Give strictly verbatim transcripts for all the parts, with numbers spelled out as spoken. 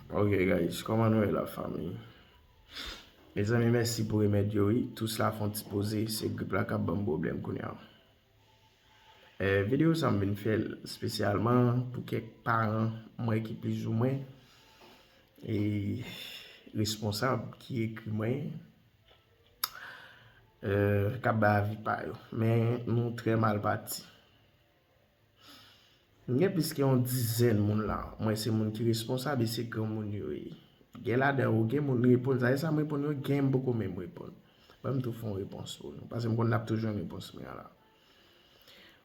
Ok, guys, kòman nou ye la, fanmi? Mezanmi, mèsi pou remèd yo, wi. Tous la fè yon ti poze, se grip la k ap ban m pwoblèm kounye a. Eh, videyo sa m vin fè l espesyalman pou kèk paran mwen ki plizoumwen e responsab ki ekri mwen, eh, k ap bay avi pa yo. Men nou trè mal pati. M gen plis ke yon dizèn moun la. Mwen se moun ki responsab e se granmoun yo ye. Gen ladan yo, gen moun reponn, sa e sa m reponn yo, gen m poko menm reponn. Ban m tou fè yon repons pou nou, paske m konn n ap tou jwenn repons mwen an la.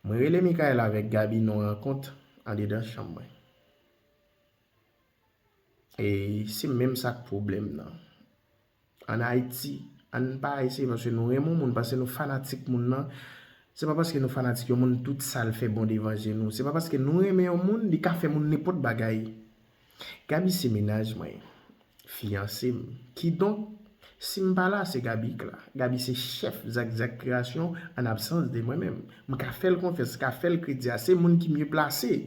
Mwen rele Mikael avèk Gaby nan yon rankont andedan chanm mwen. E se menm sa k pwoblèm nan. Ann Ayiti, ann pa eseye paske nou renmen yon moun, paske nou fanatik moun nan. Se pa paske nou fanatik yon moun, tout sa l fè bon devan je nou. Se pa paske nou renmen yon moun, li ka fè moun nenpòt bagay. Gaby se mennaj mwen, fiyanse m. Kidonk, si m pa la, se Gaby k la. Gaby se chèf Zakzak Kreasyon an absans de mwen menm. M ka fè l konfyans, m ka fè l kredi a. Se moun ki mye plase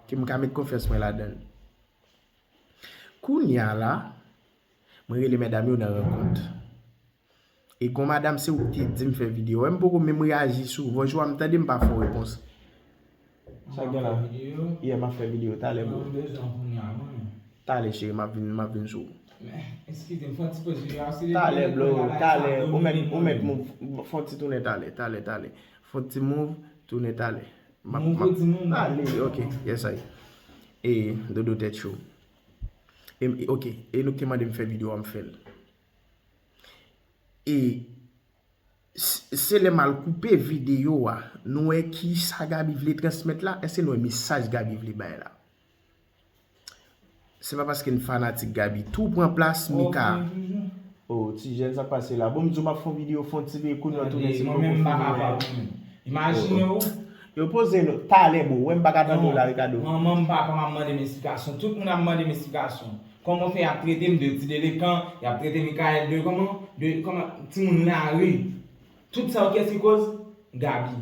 ke m ka met konfyans mwen ladan l. Kounye a la, mwen rele medam yo nan rankont. E gon madam, se ou ki te di m fè videyo. Wè, m poko menm reyaji sou vòjwa, m tande m pa fè w repons. Sa gen la? Yè, m ap fè videyo talè, bro. Talè, cheri, m ap vin, m ap vin sou ou. Eskize m, fè yon ti poz videyo a. Talè, bro, talè. Ou mèt, ou mèt move. Fè yon ti tounen talè, talè, talè. Fè yon ti move, tounen talè. M ap, m ap, ale, ok, yes, ay. E, dodo tèt cho. E, e, ok, e nou ki te mande m fè videyo a, m fè l. E s- se lè m al koupe videyo a, nou wè ki sa Gaby vle transmèt la? Èske nou wè mesaj Gaby vle bay la? Se pa paske n fanatik Gaby. Tou pran plas Mika. Oh, ti jèn, sa k pase la? Bon, m di w m ap fè yon videyo, fè yon ti videyo, kounye a tounen, se poko fini, men. Imajine w. Yo poze nou talè, bro. Wè, m pa ka tande w la, Ricardo. Manman m, papa m ap mande m esplikasyon. Tout moun ap mande m esplikasyon. Kòman w fè y ap trete m de ti delekan, y ap trete Mikael de kòman? De kòman? Timoun lari. Tout sa yo, kiyès ki koz? Gaby.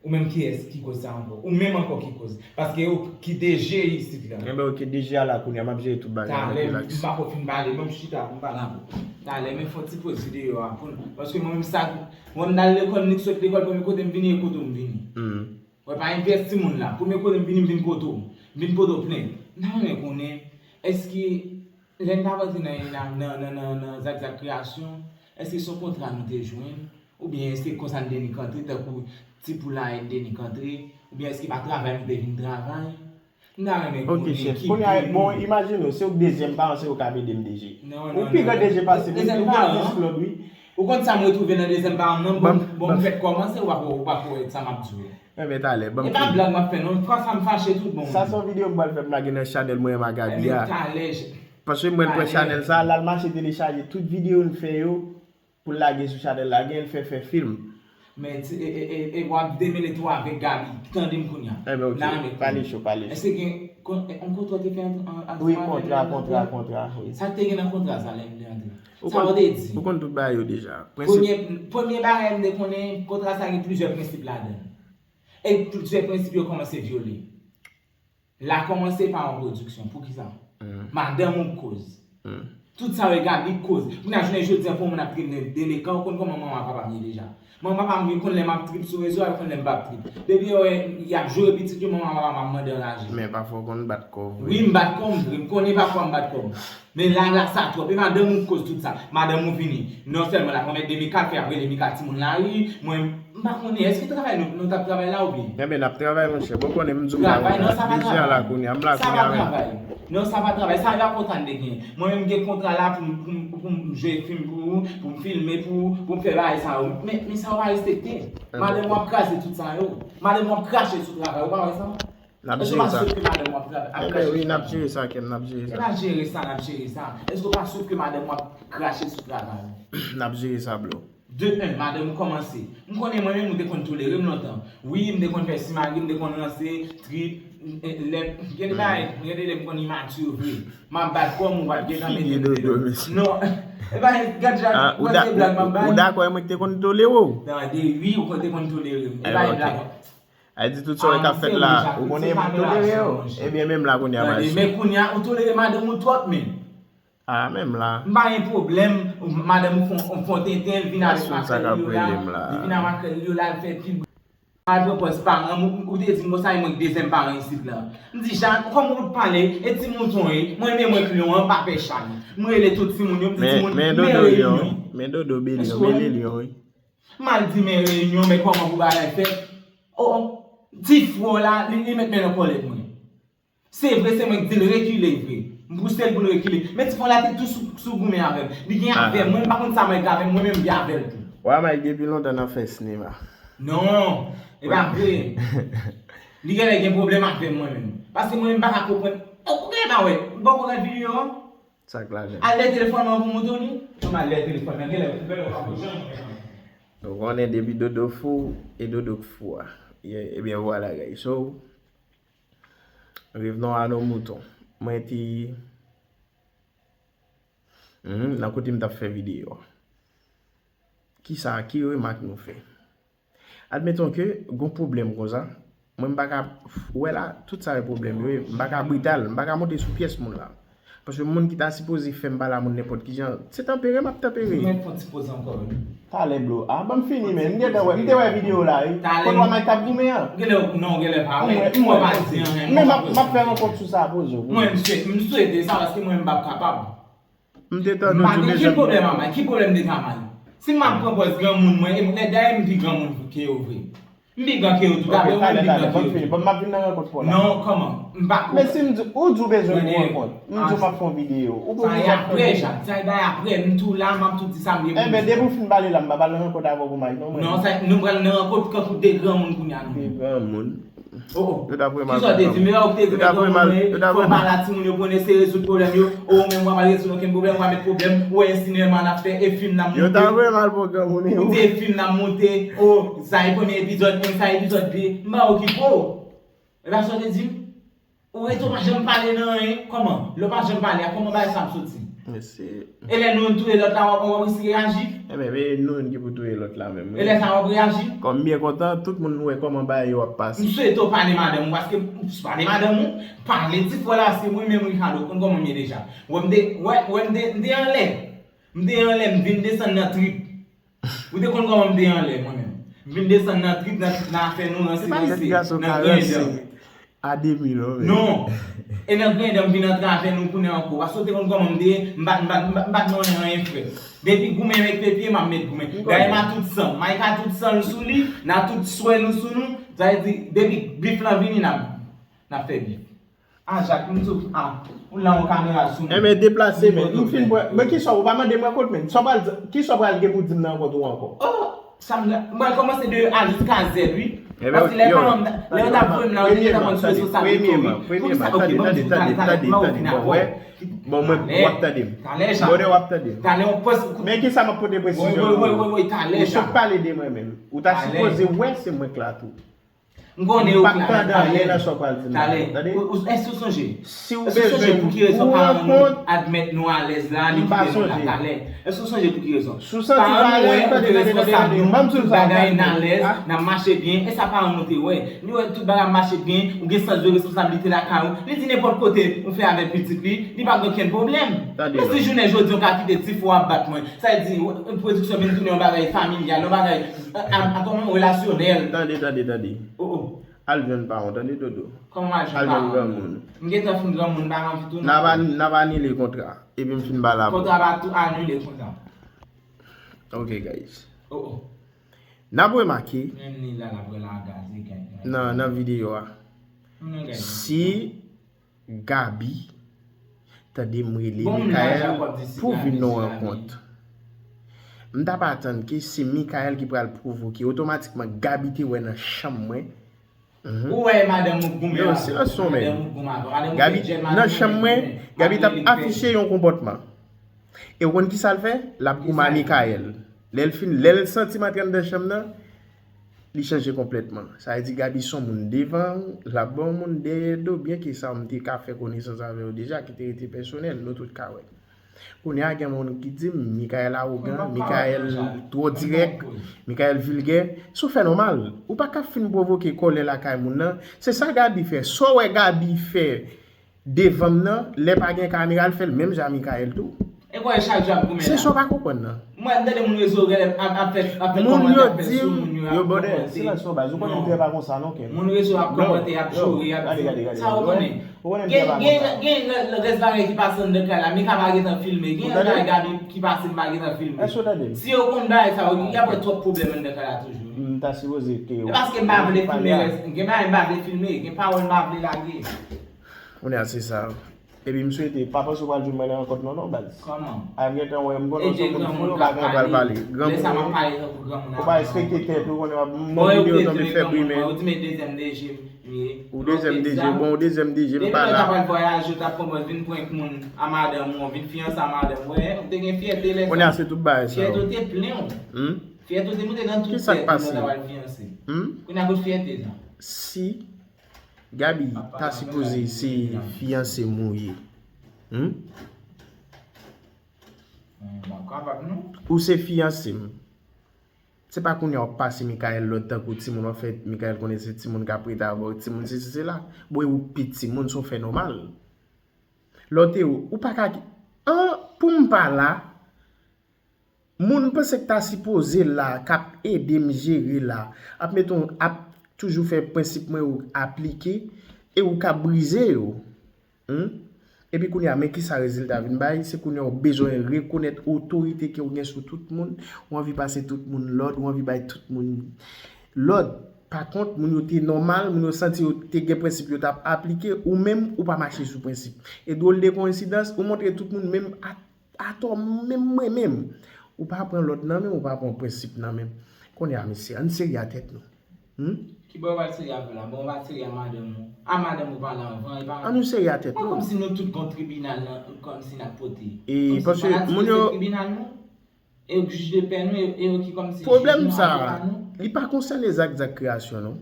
Ou menm kiyès ki koz sa ankò? Ou menm ankò ki koz. Paske yo kite je isit la. Enben, ok, D J a la kounye a, m ap jere tout bagay, relax. Talè, m pa ko fin pale, ban m chita pou m pale avè w. Talè, men fè yon ti poz videyo a pou nou. Paske mwen menm sa, mwen m t al lekòl, nik sot lekòl, premye kote m vini, e kote w m vini. Wè, pa envès timoun la. Premye kote m vini, m vin kote w. M vin Pòtoprens. M ta renmen konnen, èske lè n t ap antre nan, nan, nan, nan, nan, nan Zakzak Kreasyon, èske se yon kontra nou te jwenn? Oubyen èske konsa n te nik antre, tankou ti poul la e n te nik antre? Oubyen èske pa travay nou te vin travay? M ta renmen konnen ki pi nou. Ok, chèf. Kounye a, bon, imajine w, se ou k dezyèm paran, se ou k ap ede m D J. Non, non, non. Ou pi gran D J pase m, ou gen plis lòd, wi. Ou konn sa m retwouve nan dezyèm paran m nan, bon, bon, m fèk kòmanse, ou pa ko, ou pa ko wè sa m ap di w. Enben, talè, ban m fini. E pa blag m ap fè, non. Fwa sa m fache tout bon. Sa se yon videyo m pral fè m lage nan chanèl mwen, Magali a. Enben, talè. Paske mwen pran chanèl sa, l al mache telechaje tout videyo n fè yo pou l lage sou chanèl la, gen l fè, fè fim. Men, e, e, e, e w ap demele tou avèk Gaby. Tande m kounye a. Enben, ok. Pale cho, pale cho. Èske gen, kon, e, yon kontra te fè ant, ant, ant... Wi, kontra, kontra, kontra, wi. Sa k te gen nan kontra sa lè m te antre? Sa w te di? Ou konn tout bagay yo deja. Prensip. Premye, premye bagay m te konnen, kontra sa gen plizyè prensip ladan l. E plizyè prensip yo kòmanse vyole. La kòmanse pa yon pwodiksyon. Poukisa? Madanm ou k koz. Tout sa yo e Gaby k koz. Kounye a jounen jodi a, pou moun ap trete m de delekan, ou konn kòman manman papa m ye deja. Manman papa m, yo konn lè m ap trip sou rezo a, yo konn lè m p ap trip. Depi yo wè y ap jwe pitit yo, manman papa m ap mande anraje. Men pafwa w konn bat kò w vre. Wi, m bat kò m vre. M konnen pafwa m bat kò m. Men la, la sa twòp. E madanm ou k koz tout sa. Madanm ou vini. Non sèlman l ap remèt de Mika, l fè ap rele Mika timoun lari. Mwen, m pa konnen, èske travay nou, nou t ap travay la oubyen? Enben, n ap travay, monchè. Bon, konnen m di w la, travay, non, sa pa travay. Deja la kounye a, m la kounye a menm. Sa pa travay. Non, sa pa travay. Sa e pa kontra n te gen. Mwen menm, m gen kontra la pou m, pou m, pou m jwe fim pou ou, pou m filme pou ou, pou m fè bagay sa yo. Men, men sa yo pa respekte. Madanm w ap kraze tout sa yo. Madanm w ap krache sou travay, ou pa wè sa? N ap jere sa. Èske w pa swete madanm w ap travay, ap krache sou travay? Enben wi, n ap jere sa, kè m, n ap jere sa. E pa jere sa, n ap jere sa. Èske w pa swete madanm w ap krache sou travay? N ap jere sa, bro. De un, madanm ou kòmanse. M konnen mwen menm, ou te konn tolere m lontan. Wi, m te konn fè simagri, m te konn ranse, trip, lè, gen de bagay, gen de lè m konn imati vre. M ap bat kò m, ou pa t gentan mete m deyò. Non. E pa, gad jan, gad se blag m ap bay. Ou dakò e mwen ki te konn tolere w? Tande, wi, ou te konn tolere m. E pa yon blag. Ay di tout sa w wè k ap fèt la, ou konnen m tolere yo. Ebyen, menm la kounye a, mache. Men kounye a, ou tolere madanm ou twòp, men. Ah, menm la. M pa gen pwoblèm, madanm ou fon, fon tenten, l vin avèk makrèl li yo la, li vin avèk makrèl li yo la, l fè pi. Al pran pòz paran m, ou te di m konsa, e mwen k dezyèm paran isit la. M di, Jan, kòman ou t pale, e ti mouton, e, mwen menm, mwen k lyon an, m pa pè chay. M rele tout timoun yo, m di timoun, men Dodo lyon, men Dodo bèl lyon, bèl lyon, wi. M al di men reyinyon, men kòman pou bagay fèt. O, o, ti frè w la, li, li met men nan kòlèt mwen. Se vre, se mwen ki di l rekile vre. M pouse l pou l rekile. Men ti frè w la te tou sou, sou goumen avè m. Li gen afè, mwen m pa konn sa mwen gen avè l, mwen menm m gen avè l tou. Wa Mike depi lontan nan fè sinema. Non, e pa vre. Li genlè gen pwoblèm avè m mwen menm. Paske mwen menm m pa ka konprann. Ou genlè pa wè, m poko gad videyo an. Sa k la menm? Al lè telefòn mwen pou mouton li. Kòman al lè telefòn nan? Genlè, genlè w pa janm wè. Nou konnen depi Dodo fou, e Dodo k fou a. Ye, ebyen, vwala, guys. So, revenons à nos moutons. Mwen te, mhm, nan kote m t ap fè videyo a. Kisa, ki remak nou fè? Admeton ke gon pwoblèm konsa, mwen m pa ka, ou wè la, tout sa yo pwoblèm yo ye, m pa ka brital, m pa ka monte sou pyès moun la. Paske moun ki ta sipoze fè m pale a moun nenpòt ki jan, se tanpere m ap tanpere. Mwen fè yon ti poze ankò, wi. Talè, bro. Ah, ban m fini, men. M gentan wè, m te wè videyo la, wi. Talè. Kote w a Mike t ap goumen an? Genlè, non, genlè pa, wi. M wè pa di anyen. Men m ap, m ap fè rankont sou sa, poze w. Mwen, m swete, m swete sa, paske mwen, m p ap kapab. M te tande w tou deja. M pa gen okenn pwoblèm a Mike. Ki pwoblèm m te gen a Mike? Si m ap pran pòz granmoun mwen, e lè dayè m pi granmoun ke yo vre. M pi gran ke yo tou, dapre mwen, m pi gran ke yo tou. Bon, m ap vin nan rankont pou w la. Non, kòman? M pa konprann. Men si m di, ou di w bezwen yon rankont, m di w m ap fè yon videyo. Ou bezwen sa y apre, Jan. Sa y bay apre, m tou la, m ap tou di sa m gen pou m di. Enben, depi w fin pale la, m pa pral nan rankont avè w pou Mike, non, mwen. Non, sa, nou pral nan rankont kankou de granmoun kounye a, nou. De granmoun. Oh, oh. Yo t ap fè mal pou granmoun. Kisa w te di? Men ou te di, men granmoun, men fò w pale a timoun yo pou n eseye rezoud pwoblèm yo. Ou menm, w ap al rezoud okenn pwoblèm, w ap met pwoblèm. Ou wè, e sinema n ap fè, e fim n ap monte. Yo t ap fè mal pou granmoun yo. Ou di, e fim n ap monte. Oh, sa e premye epizòd en, sa epizòd de. M pa okipe w. E pa sa w te di m? Ou rete, w pa janm pale nan anyen. Kòman? Lè w pa janm pale a, kòman bagay sa ap soti? Mesye. E lè nou youn touye lòt la, w ap, w ap riske reyaji? Enben, men nou youn ki pou touye lòt la menm, wi. E lè sa w ap reyaji? Kòm m byen kontan, tout moun wè kòman bagay yo ap pase. M swete w pale madanm ou, paske m pale madanm ou, pale ti frè la, se mwen menm Ricardo, konn kòman m ye deja. Wè m te, wè, wè m te, m te anlè. M te anlè, m vin desann nan trip. Ou te konn kòman m te anlè, mwen menm. M vin desann nan trip, nan, nan afè nou, nan serisi, nan grandè. A de mil, wi. Non. E nan grandè, m vin antre avè nou kounye a ankò. Paske w te konn kòman m te ye, m pa, m pa, m pa, m pa t nan anyen, anyen, frè. Depi goumen met pye, m ap met goumen. Dayè, m a tout san. Mike a tout san l sou li, n a tout swè nou sou nou. Sa vle di, depi bif lan vini, n ap, n ap fè bif. Ah, Jak, m di w, ah, ou la yon kamera sou mwen. Enben, deplase, men. M fin pran, men kisa, ou pa mande m rankont, men. Sa w pral di, kisa w pral gen pou di m nan rankont ou ankò? Oh, sa m, m pral kòmanse de A jiska Z, wi. Paske lè paran m, lè yo t ap voye m la, yo te gentan konn sou responsabilite w, wi. Poukisa? Ok, ban m di w, talè, talè, m a ou fini avè w. Bon, mwen, w ap tande m. Talè, Jak. Bonè, w ap tande m. Talè, on pòs. Men kisa m ap pote presizyon? Wi, wi, wi, wi, talè, Jak. Ou sot pale de mwen menm. Ou ta sipoze wè se mwen k la tou. M konnen yo klè, talè, talè. Ou, ou, èske w sonje? Èske w sonje pou ki rezon paran nou admèt nou alèz la, nou kite nou la talè? Èske w sonje pou ki rezon? Paran nou wè ou te responsab nou, tout bagay n alèz, n ap mache byen, e sa paran nou te wè. Li wè tout bagay ap mache byen, ou gen sans de responsablite lakay ou. Li di nenpòt kote ou fè avèk pitit li, li pa gen okenn pwoblèm. Men si jounen jodi a w ka kite ti frè w ap bat mwen, sa vle di, pwodiksyon vin tounen yon bagay familyal, yon bagay A, a, a, kòman relasyonèl? Tande, tande, tande. Oh, oh. Al jwenn paran w, tande, Dodo. Kòman al jwenn paran m? Al jwenn granmoun. M gentan fin granmoun, m pa anvi tounen. N ap an-, n ap anile kontra. Epi m fin pale avè w. Kontra pa tou anile konsa. Ok, guys. Oh, oh. N ap remake nan, nan videyo a, si Gaby, tande m rele Michael pou vin nan rankont. M t ap atann ke se Michael ki pral pwovoke. Otomatikman, Gaby te wè nan chanm mwen. Mhm. Ou wè madanm ou goumen avè w. Yo, silans non, men. Madanm ou goumen avè w. Madanm ou Gaby, nan chanm mwen, Gaby t ap afiche yon konpòtman. E w konn kisa l fè? L ap goumen a Michael. Lè l fin, lè l santi m antre anndan chanm nan, li chanje konplètman. Sa vle di Gaby se yon moun devan w, l ap ba yon moun dèyè do, byenke sa m te ka fè konesans avè w deja, ki te rete pèsonèl, nou tout ka wè. Kounye a gen moun ki di m, Mikael awogan, Mikael twò dirèk, Mikael vilgè. Si w fè nòmal, ou pa ka fin pwovoke kòlè lakay moun nan. Se sa Gaby fè. Sa w wè Gaby fè devan m nan, lè pa gen kamera, l fè l menm jan Mikael tou. E kwè chak jou ap goumen la. Se sa w pa konprann nan. Mwen, m tande moun rezo ap, ap fè, ap fè kòmantè, ap fè sou moun yo, ap kòmante. Silans non baz, ou konnen m trè pa konsa non, Ken. Moun rezo ap kòmante, ap joure, ap di. Sa w konnen? Ou konnen m trè pa konsa. Gen, gen, gen rès bagay ki pase anndan kay la. Mika pa gentan filme. Gen bagay Gaby ki pase m pa gentan filme. Èske w tande m? Si yo konn bagay sa yo, y ap wè twòp pwoblèm anndan kay la toujou. M ta sipoze ke yo. E paske m pa vle filme rès. Gen bagay m pa vle filme. Gen pawòl m pa vle lage. Kounye a se sa. Epi m swete, pa panse w pral jwenn mwen nan rankont non, non, baz. Kòman? A, m gentan wè, m konnen w se yon moun fou, ou pa gen pral pale. Lè sa m ap pale tankou granmoun. Ou pa respekte tèt ou, konnen w ap, m nan videyo tonbe fè bri, men. Ou di men dezyèm de je m ye. Ou dezyèm de je, bon, ou dezyèm de je, m pa la. Depi lè w ta pral vwayaje, w t ap konprann, vin prank moun a madanm ou, vin fiyanse a madanm ou, ou te gen fyète lè sa. Kounye a se tout bagay sa yo. Fyète w te plen w. Fyète w te moute nan tout tèt ou lè w ta pral fiyanse. Kounye a kot fyète sa? Si Gaby ta sipoze se fiyanse m ou ye. Hmm? Ou se fiyanse m. Se pa kounye a w ap pase Mikael lòd tankou timoun, w ap fè Mikael konnen se timoun k ap rete avè w, timoun sesi sela. Bon, e ou k pi timoun, sa w fè nòmal. Lè w te ou, ou pa ka, an, pou m pa la, moun m panse k ta sipoze la, k ap ede m jere la, ap mete w, ap toujou fè prensip mwen yo aplike, e ou k ap brize yo. Hmm? Epi kounye a, men kisa rezilta vin bay, se kounye a w bezwen rekonèt otorite ke w gen sou tout moun, ou anvi pase tout moun lòd, ou anvi bay tout moun lòd. Pa kont, moun yo te nòmal, moun yo santi yo te gen prensip yo t ap aplike, ou menm, ou pa mache sou prensip. E dwòl de koyensidans, ou montre tout moun menm a Atò, menm mwen menm. Ou pa pran lòd nan men m, ou pa pran prensip nan men m. Kounye a, mesye, ann serye a tèt nou. Hmm? Kibò w pral serye avè l la? Bon, w pral serye a madanm ou. A madanm ou pale anvan, e pa. Ann nou serye a tèt nou. Pa kòmsi nou tout gon tribinal nan, kòmsi n ap pote. E, paske moun yo. Tribinal nou? E jij de pè nou, e, e yo ki kòmsi jij nou, avoka nou? Li pa konsène Zak Zak Kreyasyon, non.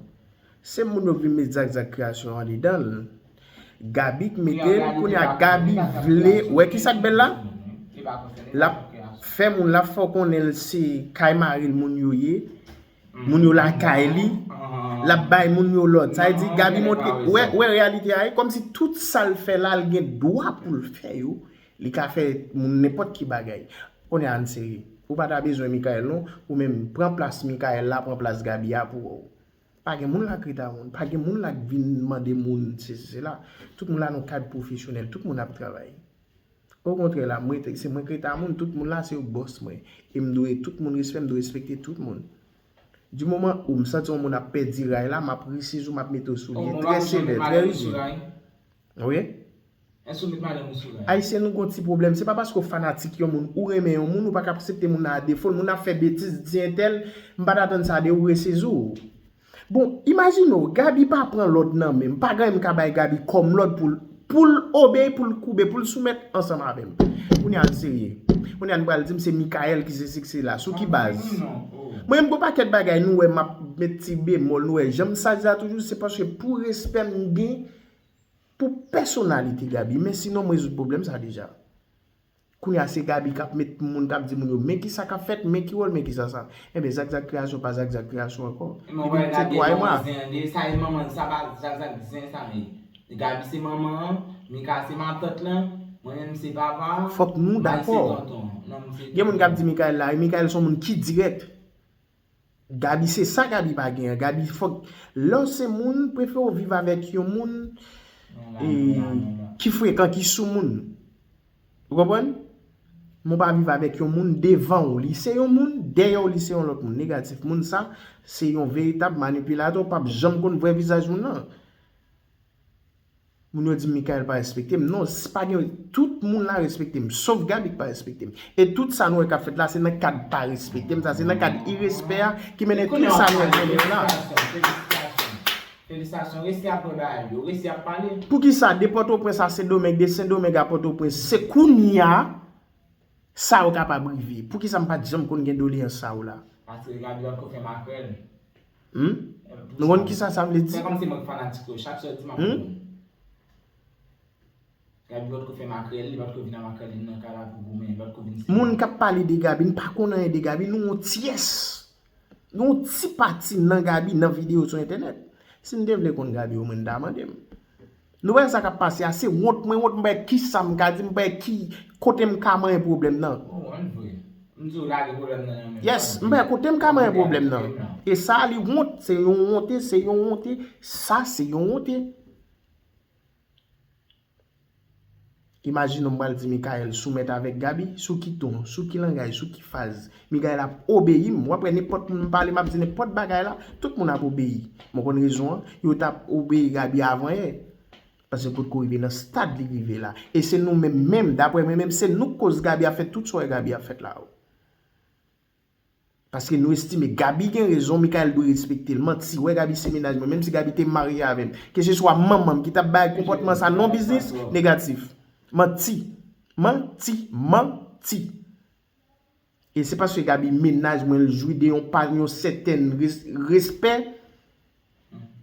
Se moun yo vin met Zak Zak Kreyasyon andedan l. Gaby k mete l, kounye a Gaby vle, wè kisa k bèl la? L ap fè moun, l ap fè w konnen l se kay mari l moun yo ye, moun yo lakay li, l ap bay moun yo lòd. Sa vle di Gaby montre, wè, wè reyalite a ye, kòmsi tout sa l fè la, l gen dwa pou l fè yo, li ka fè moun nenpòt ki bagay. Kounye a ann serye. Ou pa ta bezwen Mikael non, ou menm pran plas Mikael la, pran plas Gaby a pou wè w. Pa gen moun la k rete a moun. Pa gen moun la k vin mande moun sesi, sela. Tout moun la nan kad pwofesyonèl. Tout moun ap travay. Okontrè la, mwen, se mwen k rete a moun. Tout moun la, se yo bòs mwen. E m dwe tout moun respè, m dwe respekte tout moun. Di moman ou m santi yon moun ap pèdi ray la, m ap resizi w, m ap mete w sou li. Trè sevè, trè rijid. Wi. Èske w met madanm ou sou ray? Ayisyen, nou gon ti pwoblèm. Se pa paske w fanatik yon moun, ou renmen yon moun, ou pa ka aksepte moun nan a defo l. Moun nan ap fè betiz, di entèl, m pa t atann sa de ou, resizi w. Bon, imajine w, Gaby pa pran lòd nan men m. Pa gen anyen m ka bay Gaby kòm lòd pou l, pou l obeyi, pou l koube, pou l soumèt ansanm avè m. Kounye a n serye. Kounye a n pral di m se Mikael ki sesi ki sela. Sou ki baz? Mwen menm gon pakèt bagay nou wè m ap met ti bemòl, nou wè jan m saj la toujou, se paske pou respè m gen, pou pèsonalite Gaby, men sinon m rezoud pwoblèm sa deja. Kounye a se Gaby k ap met moun, k ap di moun yo, men kisa k ap fèt, men ki wòl, men kisa sa. Enben, Zak Zak Kreyasyon pa Zak Zak Kreyasyon ankò. Li vin se twa mwa. Sa e manman, sa pa Zak Zak zen sa ye. Gaby se manman an, Mika se matant lan, mwen menm se papa. Fòk nou dakò. Gen moun k ap di Mikael la, e Mikael se yon moun ki dirèk. Gaby, se sa Gaby pa gen an. Gaby, fòk, lè w se moun, prefere w viv avèk yon moun e, ki frekan, ki sou moun. Ou konprann? Men w pa viv avèk yon moun devan w, li se yon moun, dèyè w, li se yon lòt moun. Negatif. Moun sa, se yon veritab manipilatè, w p ap janm konn vrè vizaj moun nan. Moun yo di m Mikael pa respekte m. Non, s- pa gen, tout moun la respekte m, sof Gaby k pa respekte m. E tout sa nou wè k ap fèt la, se nan kad pa respekte m sa, se nan kad irespè a ki mennen tout sa nou wè k mennen la. Felisitasyon, felisitasyon. Felisitasyon, resi ap wè bagay yo, resi ap pale. Poukisa de Pòtoprens a Sendomeng, de Sendomeng a Pòtoprens, se kounye a sa yo kapab rive? Poukisa m pa t janm konn gen doleyans sa yo la? Paske Gaby poko fè makrèl. Hmm? Nou konn kisa sa vle di? Fè kòmsi mwen k fanatik yo, chak sòti m ap konn. Gaby pa t ko fè makrèl, li pa t ko vin a makrèl li nan kay la pou goumen, li pa t ko vin se moun k ap pale de Gaby, n pa konn anyen de Gaby, nou yon tyès. Nou yon ti pati nan Gaby nan videyo sou entènèt. Si m te vle konn Gaby omwen n ta mande m. Nou wè sa k ap pase a, se wont mwen wont, m pa wè kisa m ka di, m pa wè ki kote m ka manyen pwoblèm nan. Oh, ann vre. M di w lage pwoblèm nan nan men. Yes, m pa wè kote m ka manyen pwoblèm nan. E sa li wont, se yon wonte, se yon wonte, sa se yon wonte. Imajine w m pral di Michael soumèt avèk Gaby, sou ki ton, sou ki langaj, sou ki faz. Michael ap obeyi m. W ap wè nenpòt moun m pale, m ap di nenpòt bagay la, tout moun ap obeyi. Mwen konn rezon an, yo t ap obeyi Gaby avan yè. Paske potko rive nan stad li rive la. E se nou menm menm, daprè mwen menm, se nou k koz Gaby ap fè tout sa w wè Gaby ap fèt la yo. Paske nou estime Gaby gen rezon, Michael dwe respekte l. Manti, wè Gaby se mennaj mwen, menm si Gaby te marye avè m. Keseswa manman m ki t ap bay konpòtman sa non biznis, negatif. Manti. Manti, manti. E se paske Gaby mennaj mwen, l jwi de yon pa, yon sètèn res-, respè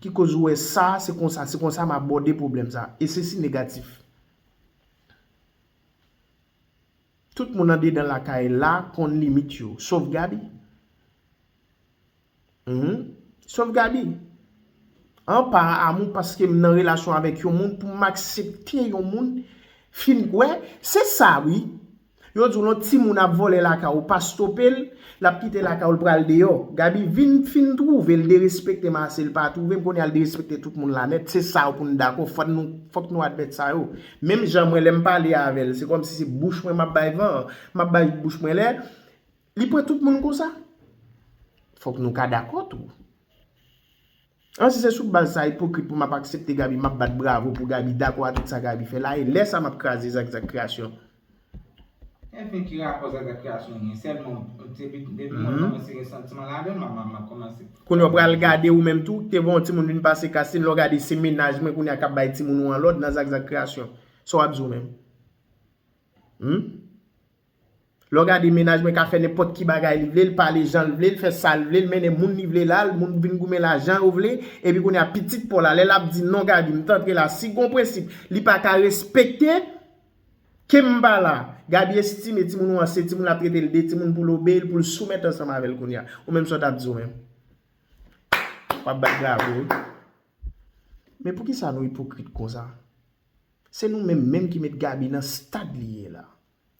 ki koz ou wè sa, se konsa, se konsa m abòde pwoblèm sa. E se si negatif. Tout moun andedan lakay la konn limit yo, sof Gaby. Mhm. Sof Gaby. An pa amou paske m nan relasyon avèk yon moun pou m aksepte yon moun fin kwè, se sa wi. Yo di w lòt timoun ap vòlè lakay ou pa stope l, l ap kite lakay ou l pral deyò. Gaby vin fin twouve l derespekte m ase l pa twouve m kounye a l derespekte tout moun la nèt. Se sa yo pou n dakò. Fòk nou, fòk nou admèt sa yo. Menm jan mwen lè m pale avè l, se kòmsi se bouch mwen m ap bay van an. M ap bay bouch mwen lè li pran tout moun konsa. Fòk nou ka dakò tou. An si se sou baz sa ipokrit pou m ap aksepte Gaby, m ap bat bravo pou Gaby dakò a tout sa Gaby fè la, e lè sa m ap kraze Zakzak Kreyasyon. Enfen, ki rapò Zakzak Kreyasyon gen? Sèlman, depi, depi mwen kòmanse gen santiman ladan l, m ap, m ap, m ap kòmanse. Kounye a w pral gade ou menm tou, te gen yon timoun vin pase Kastin, lè w gade se mennaj mwen kounye a k ap bay timoun ou an lòd nan Zakzak Kreyasyon. Sa w ap di w menm? Hmm? Lè w gade mennaj mwen ka fè nenpòt ki bagay li vle, l pale jan l vle, l fè sa l vle, l mennen moun li vle la, l moun vin goumen la jan yo vle, epi kounye a pitit pa w la, lè l ap di non Gaby, m t antre la, si gon prensip, li pa ka respekte, ke m pa la. Gaby estime timoun ou an se timoun l ap trete l de timoun pou l obeyi l, pou l soumèt ansanm avè l kounye a. Ou menm sa w t ap di w menm? W ap bat bravo wi. Men poukisa nou ipokrit konsa? Se nou menm menm ki met Gaby nan stad li ye la.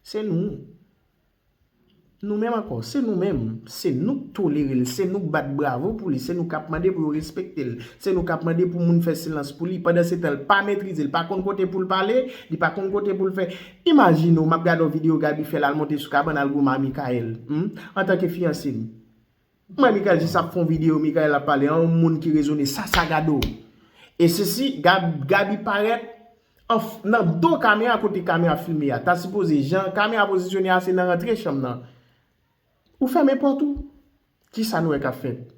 Se nou. Nou menm ankò, se nou menm. Se nou k tolere l, se nou k bat bravo pou li, se nou k ap mande pou yo respekte l, se nou k ap mande pou moun fè silans pou li. Pandansetan, l pa metrize, l pa konn kote pou l pale, li pa konn kote pou l fè. Imajine w, m ap gade yon videyo Gaby fè la, l monte sou kabann al goumen a Michael, hmm, antanke fiyanse m. Mwen, Michael jis ap fè yon videyo, Michael ap pale a yon moun ki rezone, sa sa gade w. E sesi, Gab-, Gaby parèt an f-, nan do kamera kote kamera filme a. Ta sipoze, jan kamera pozisyone a, se nan rantre chanm nan. Ou fèmen pòt ou. Kisa nou wè k ap fèt?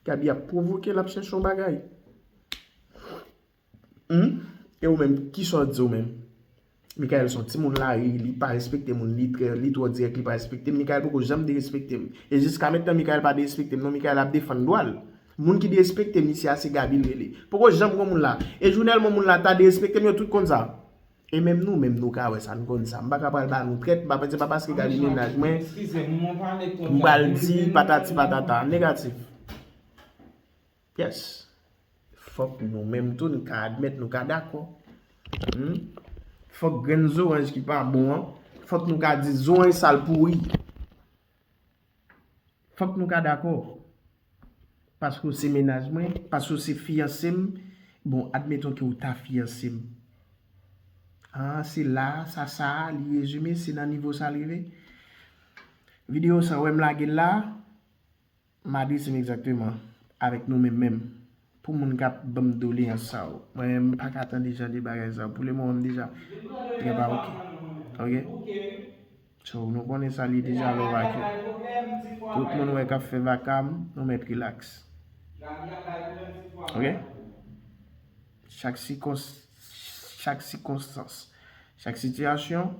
Gaby ap pwovoke, l ap chèche yon bagay. Hmm? E ou menm, kisa w di w menm? Michael se yon timoun lari, li pa respekte moun, li trè, li twò dirèk, li pa respekte m. Michael poko janm derespekte m. E jiska mentnan, Michael pa derespekte m, non, Michael ap defann dwa l. Moun ki derespekte m isi a, se Gaby l rele. Poko janm gon moun la. E jounèlman moun la ta derespekte m, yo tout konn sa. E menm nou menm, nou ka wè sa, n konn sa. M pa ka pral ba nou trèt, m pa, se pa paske Gaby mennaj mwen, m pral di patati patata. Negatif. Yes. Fòk nou menm tou, n ka admèt, nou ka dakò. Hmm? Fòk grenn zoranj ki pa bon an, fòk nou ka di zoranj sa l pouri. Fòk nou ka dakò. Paske w se mennaj mwen, paske w se fiyanse m. Bon, admeton ke w ta fiyanse m. Ah, se la, sa, sa, li rezime, se nan nivo sa l rive. Videyo sa, w wè m lage l la. M adrese m egzakteman avèk nou menm menm. Pou moun k ap ban m doleyans sa yo. Mwen menm, m pa ka tande jan de bagay sa yo. Pou lemoman, m deja trè pa oke. Oke? So, nou konnen sa, li deja lè w vake. Tout moun wè k ap fè vaka m, nou mèt rilaks. Oke? Chak sikons-, chak sikonstans, chak sitiyasyon,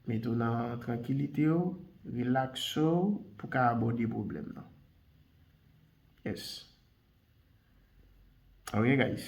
mete w nan trankilite w, rilakse w pou w ka abòde pwoblèm nan. Yes. Ok, guys.